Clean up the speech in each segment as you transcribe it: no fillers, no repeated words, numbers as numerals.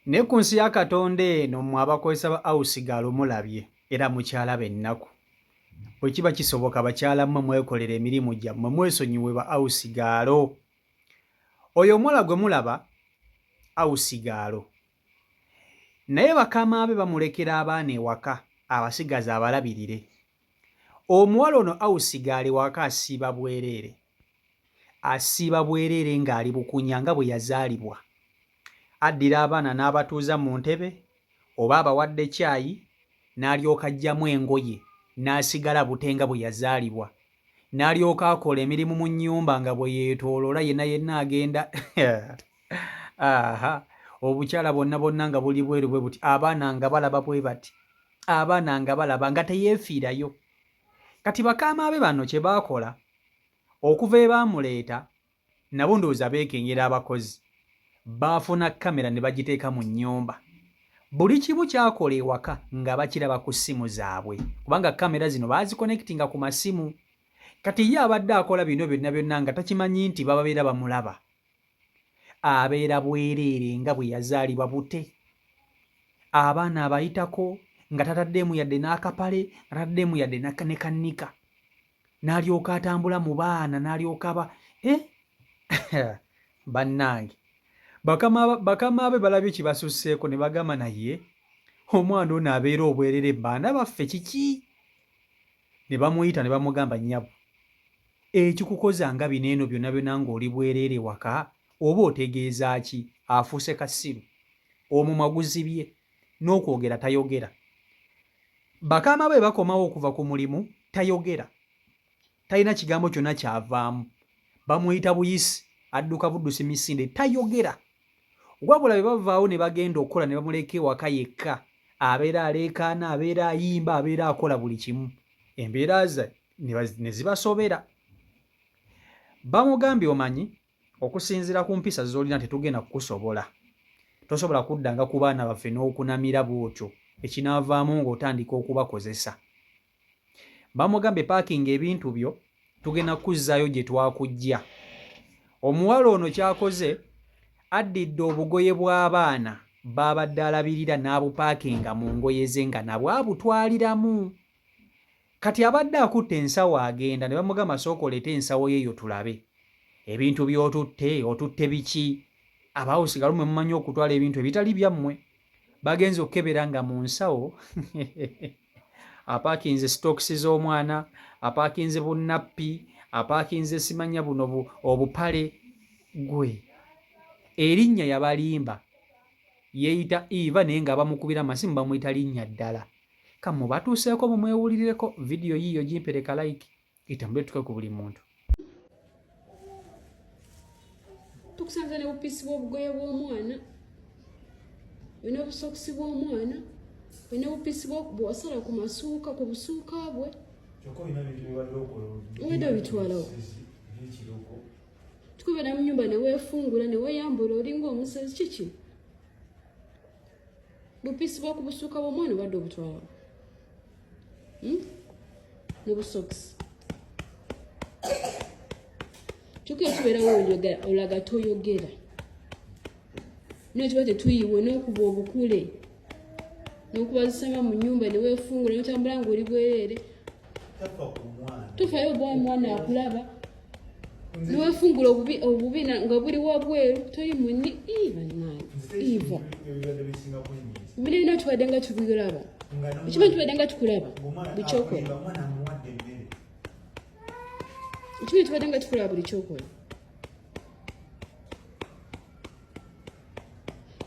Naye ku nsi ya Katonda eno mmwe abakozesa ba awusigaalo mulabye era mukyalaba ennaku. Bwe kiba kisoboka bakyala mmwe mwekolere emirimu gyammwe mwesonyiwe ba awusigaalo. Oyo omuwala gwe mulaba awusigaalo. Naye bakama be bamulekera abaana ewaka abasigaze abalabirire. Omuwala ono awusigaalo ewaka asiiba bwereere. Asiiba bwereere ng'ali bukunya nga bwe yazaalibwa. Addira abaana n'abatuuza mu ntebe oba abawadde caayi n'alyoka aggyamu engoye n'asigala bute nga bwe yazaalibwa. N'alyoka akola emirimu mu nnyumba nga bwe yeetooloola yenna yenna agenda aha obukyala bwonna bwonna nga buli bweru bwe buti abaana nga balaba bwe bati abaana nga balaba nga teyeefiirayo. Kati bakaama be bano kye baakola okuva ebaamuleeta nabo ndowooza beekengera abakozi. Baafuna kkamera ne bagiteeka mu nnyumba. Buli kimu ky'akola ewaka nga bakiraba ku ssimu zaabwe kubanga kkamera zino baazikonekitinga ku masimu. Kati ye abadde akola bino byonna byonna nga takimanyi nti bababeera bamulaba. Abeera bwereere nga bwe yazaalibwa bute. Abaana abayitako nga tataddeemu yadde n'akapale, nga tataddeemu yadde ne kannika. N'alyoka atambula mu baana n'alyoka aba eh? Bannange bakama be balabye kibasusseeko ne bagamba naye omwana ono abeera obwerere baana baffe kiki? Ne bamuyita ne bamugamba nnyabo ekikukoza nga bino eno byonna byonna ng'oli bwereere waka oba otegeeza ki? Afuuse kasiru, omumwa guzibye n'okwogera tayogera. Bakama be bakomawo okuva ku mulimu tayogera, talina kigambo kyonna kyavaamu, bamuyita buyisi, adduka buddusi misinde, tayogera. Wabula bwe bavaawo ne bagenda okukola ne bamuleka ewaka yekka, abeera aleekaana, abeera ayimba, abeera akola buli kimu. Embeera ze ne zibasobera. Bamugambye omanyi Okusinziira ku mpisa z'olina tetugenda kukusobola. Tosobola kuddanga ku baana baffe n'okunamira bw'otyo ekinaavaamu ng'otandika okubakozesa. Bamugambye paakinga ebintu byo tugenda kukuzzaayo gye twakuggya. Omuwala ono ky'akoze addidde obugoye bw'abaana b'abadde alabirira n'abupaakinga mu ngoye ze nga nabwo abutwaliramu. Kati abadde akutte ensawo agenda ne bamugamba sooka oleete ensawo yo eyo tulabe ebintu by'otutte, otutte biki? Abawusigalo mwe mumanyi okutwala ebintu ebitali byammwe. Bagenze okukebera nga mu nsawo apaakinze sitookisi z'omwana, apaakinze bunnappi, apaakinze simanya buno obupale. Gwe erinnya yabalimba yeeyita Eva naye nga abamukubira amasimu bamuyita linnya ddala. Kamubatuuseeko mumwewulirireko vidiyo yiiyo gimpere ka like etambule tuke ku buli muntu. Tukusanze ne bupiisi bw'obugoye bw'omwana olina obusokisi bw'omwana olina obupiisi bwewasala ku masuuka ku busuuka bwe obadde obitwalawo tukubeera mu nyumba neweefungula neweyambula olinga omusezi kiki Bupisi bwa kubusuuka bw'omwana obadde obutwala hmm? Ne busokisi kyokka ekibeerawo olaga toyogera naye tuba tetuyiwe n'okuba obukule n'okubazisama mu nyumba ne weefungula notambula ng'oli bwereere tofayo oba omwana akulaba newefungula obubi obubi nga buli wabweru toli muni banange eva bino bina tubadde nga tubiraba ekimanyi tubadde nga tukulaba buli kyokola ekimanyi tubadde nga tukulaba buli kyokola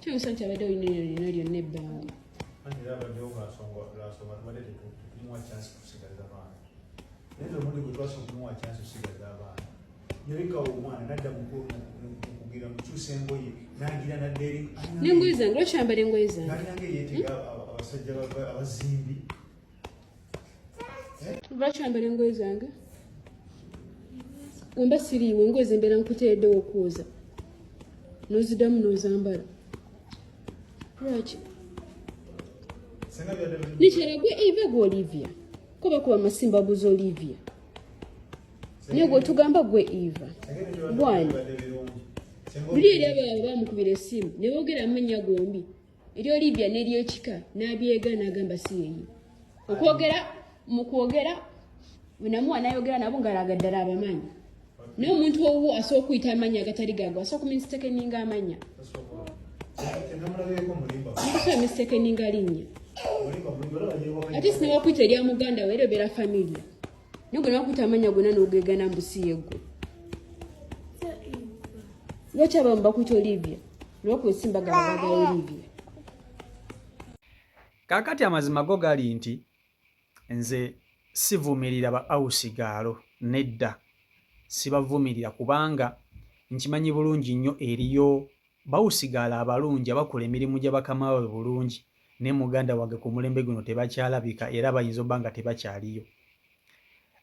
kyonsa nti abadde olina lyonna lyonna ebbanga Naye omulundi gwe twasooka okumuwa chance okusigaza abaana yalekawo omwana nadda mukugira mukyusa engoye nagira nadda eri nengoye zange lwaki oyambala engoye zange nalinanga eyeetega abasajja abazimbi lwaki oyambala engoye zange wemba siriiwo engoye zembeera nkuteereddewo okwoza noziddamu nozambala lwaki nikyera gwe eva gwe olivia Ko bakuba amasimba abuza Olivia. Naye gwe tugamba gwe Eva. Bwani. Luli eri abaaba bamukubira essimu ne boogera amannya gombi. Eri Olivia n'eryekika n'abyegaana agamba si yeye. Okwogera mu kwogera bwenamuwa nayogera nabo ng'alaga ddala abamanyi. Naye omuntu owuwo asobola okuyita amannya agatali gago, asobola kumistekeninga amannya. Asobola mistekeninga linnya. Ate sinewakuyita erya muganda we era obeera familia. Naye gwe newakuyita amannya gonna n'ogeegana mbu si yeggwe. Lwaki abamu bakuyita Olivia? Lwakwesimba gaba bagala Olivia. Kaakati amazima go gali nti nze sivumirira ba ausigaalo nedda, sibavumirira kubanga nkimanyi bulungi nnyo eriyo bawusigaalo abalungi abakola emirimu gya bakama baabwe bulungi naye muganda wange ku mulembe guno tebakyalabika era bayinza obba nga tebakyaliyo.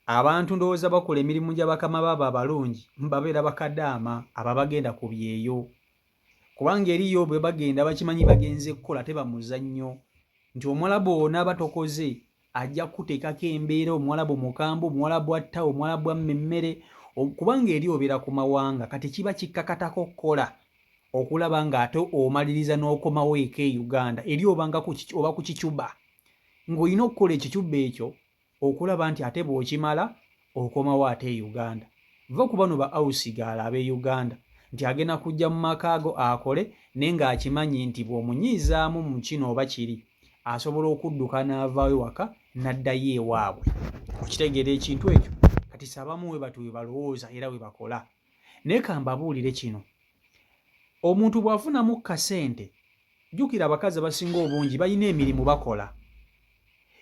Abantu ndowooza bakola emirimu gya bakama baabwe abalungi babeera bakadaama abo abagenda ku byeyo kubanga eriyo bwe bagenda bakimanyi bagenze kukola teba muzannyo nti omuwalabu onaaba tokoze ajja kukuteekako embeera omuwalabu mukambwe omuwalabu atta omuwalabu amma emmere kubanga eri obeera ku mawanga kati kiba kikkakatako okukola okulaba ng'ate omaliriza n'okomawo eka e Uganda eri obanga oba ku kicuba ng'olina okukola ekicuba ekyo okulaba nti ate bw'okimala okomawo ate e Uganda. Vva ku bano ba ausigaala ab'e Uganda nti agenda kujja mu maka go akole naye ng'akimanyi nti bw'omunyiizaamu mu kino oba kiri asobola okudduka n'avaawo ewaka n'addayo ewaabwe. Okitegeera ekintu ekyo? Kati abamu we batyo we balowooza era we bakola. Naye kambabuulire kino, omuntu bw'afunamu kasente, jjukira abakazi abasinga obungi balina emirimu bakola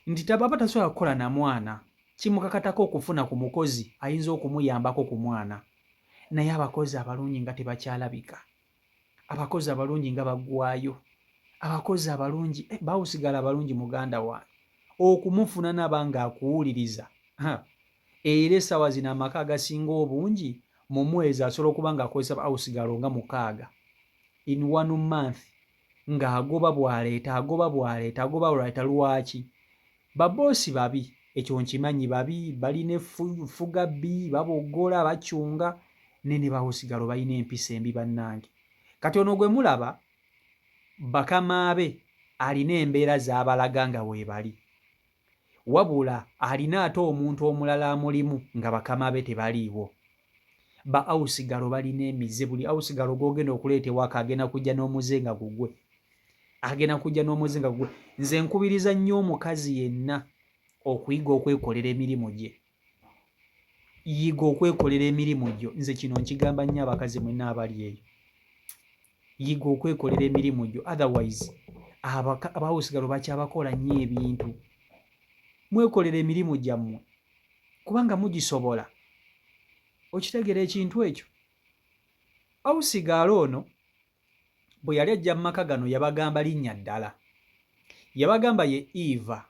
nti tababa tasobola kukola na mwana kimukakatako okufuna ku mukozi ayinza okumuyambako ku mwana naye abakozi abalungi nga tebakyalabika abakozi abalungi nga baggwayo abakozi abalungi eh, bawusigala abalungi muganda wange okumufuna naba nga akuwuliriza era esawa zino amaka agasinga obungi mu mwezi asobola okuba nga akozesa bawusigalo nga mukaaga in one month ng'agoba bw'aleeta agoba bw'aleeta agoba bw'aleeta lwaki Baboosi babi ekyo nkimanyi babi balina effuga bbi baboggola bakyunga naye ne bahosigalo balina empisa embi bannange kati ono gwe mulaba bakama be alina embeera z'abalaga nga weebali wabula alina ate omuntu omulala amulimu nga bakama be tebaliiwo ba ausigalo balina emize buli ausigalo gwogenda okuleeta ewaka agenda kujja n'omuze nga gugwe agenda kujja n'omuze nga gugwe nze nkubiriza nnyo omukazi yenna okuyiga okwekolera emirimu gye yiga okwekolera emirimu gyo nze kino nkigamba nnyo abakazi mwenna abali eyo yiga okwekolera emirimu gyo otherwise abawusigalo bakyabakola nnyo ebintu mwekolera emirimu gyammwe kubanga mugisobola okitegeera ekintu ekyo awusigaalo ono bwe yali ajja mu maka gano yabagamba linnya ddala. Yabagamba ye Eva.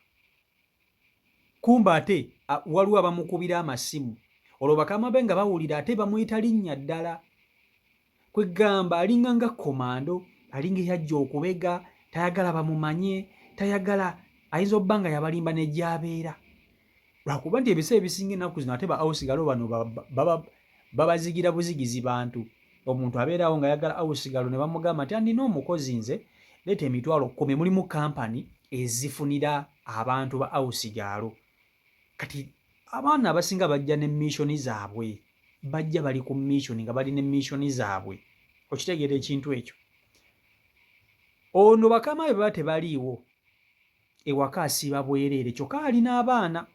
Kumbe ate waliwo abamukubira amasimu. Olwo bakama be nga bawulira ate bamuyita linnya ddala. Kwegamba alinga nga komando, alinga eyajja okubega, tayagala bamumanye, tayagala ayinza obba nga yabalimba ne gy'abeera. Lwakuba nti ebiseera ebisinga ennaku zino ate ba ausigalo bano baba babazigira buzigizi bantu. Omuntu abeerawo ng'ayagala ausigalo ne bamugamba nti andina omukozi nze leeta 100,000 mulimu kampani ezifunira abantu ba ausigalo. Kati abaana abasinga bajja ne missioni zaabwe, bajja bali ku missioni nga bali ne missioni zaabwe. Okitegeera ekintu ekyo? Ono bakama be baba tebaliiwo ewaka asiiba bwereere kyokka alina abaana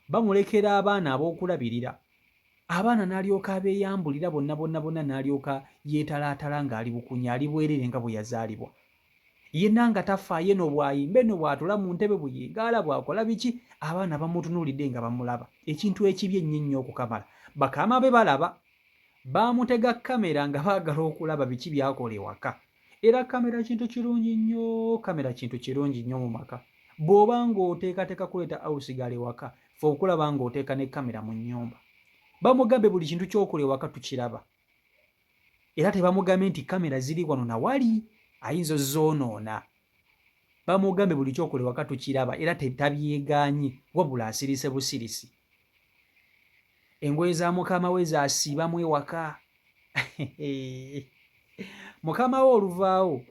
bamulekera abaana ab'okulabirira abaana n'alyoka abeeyambulira bonna bonna bonna n'alyoka yeetalaatala ng'ali bukunya ali bwereere nga bwe yazaalibwa yenna nga tafaayo eno bw'ayimba eno bw'atula mu ntebe bwe yeegaala bw'akola biki abaana bamutunuulidde nga bamulaba ekintu ekibi ennyo ennyo okukamala bakama be balaba baamutega kkamera nga baagala okulaba biki by'akola ewaka Era kamera kintu kirungi nnyo, kamera kintu kirungi nnyo mu maka. Bw'oba ng'oteekateeka kuleeta awusigaala ewaka, ffe okulaba ng'oteeka ne kamera mu nnyumba. Bamugambe buli kintu ky'okola ewaka tukiraba. Era tebamugambye nti kamera ziri wano na wali, ayinza ozoonoona. Bamugambe buli ky'okola ewaka tukiraba era tabyegaanye wabula asirise busirisi. Engoye za mukama we z'asiibamu ewaka. Mukama we oluvaawo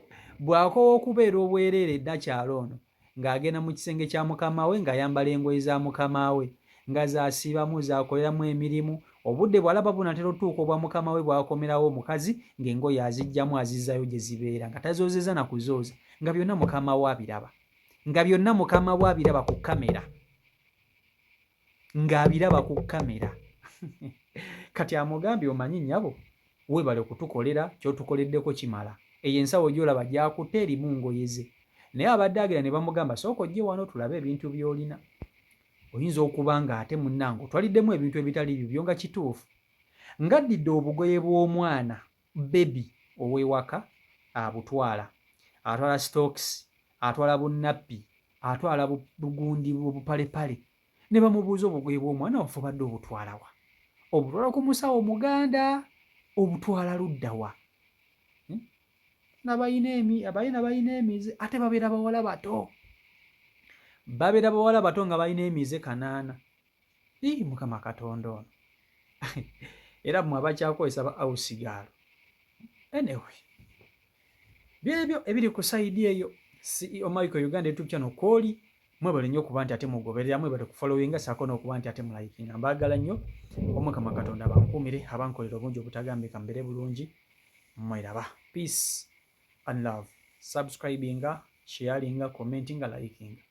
Bw'akoowa okubeera obwereere nnakyala ono ng'agenda mu kisenge kya mukama we ng'ayambala engoye za mukama we nga z'asiibamu z'akoleramu emirimu. Obudde bw'alaba bunaatera otuuka obwa mukama we bw'akomerawo omukazi ng'engoye aziggyamu azizzaayo gye zibeera nga tazoozezza na kuzooza nga byonna mukama we abiraba. Nga byonna mukama we abiraba ku kkamera. Ng'abiraba ku kkamera. Kati amugambye omanyi nnyabo weebale kutukolera ky'otukoleddeko kimala. Eyo ensawo gy'olaba gy'akutte erimu ngoye ze. Naye abadde agenda ne bamugamba sooka ojje wano tulabe ebintu by'olina. Oyinza okuba ng'ate munnange otwaliddemu ebintu ebitali bibyo nga kituufu. Ng'addidde obugoye bw'omwana bbebi ow'ewaka abutwala. Atwala sitookisi, atwala bunnappi, atwala bugundi obupalepale. Ne bamubuuza obugoye bw'omwana waffe obadde obutwala wa? Obutwala ku musawo Muganda? Obutwala ludda wa? Hmm? Nabayina emi, abayina bayina emize ate babeera bawala bato. Babeera bawala bato nga balina emize kanaana. Ii Mukama Katonda ono. Era mmwe abakyakozesa ba ausigaalo. Anyway. Byebyo ebiri ku sayidi eyo. CEO Michael Uganda YouTube channel kwoli mwebale nnyo okuba nti ate mugoberera mwebale kufollowinga saako n'okuba nti ate mulayikinga mbaagala nnyo omukama katonda abankuumire abankolera obungi obutagambika mbeere bulungi mweraba peace and love subscribinga sharinga commentinga likinga.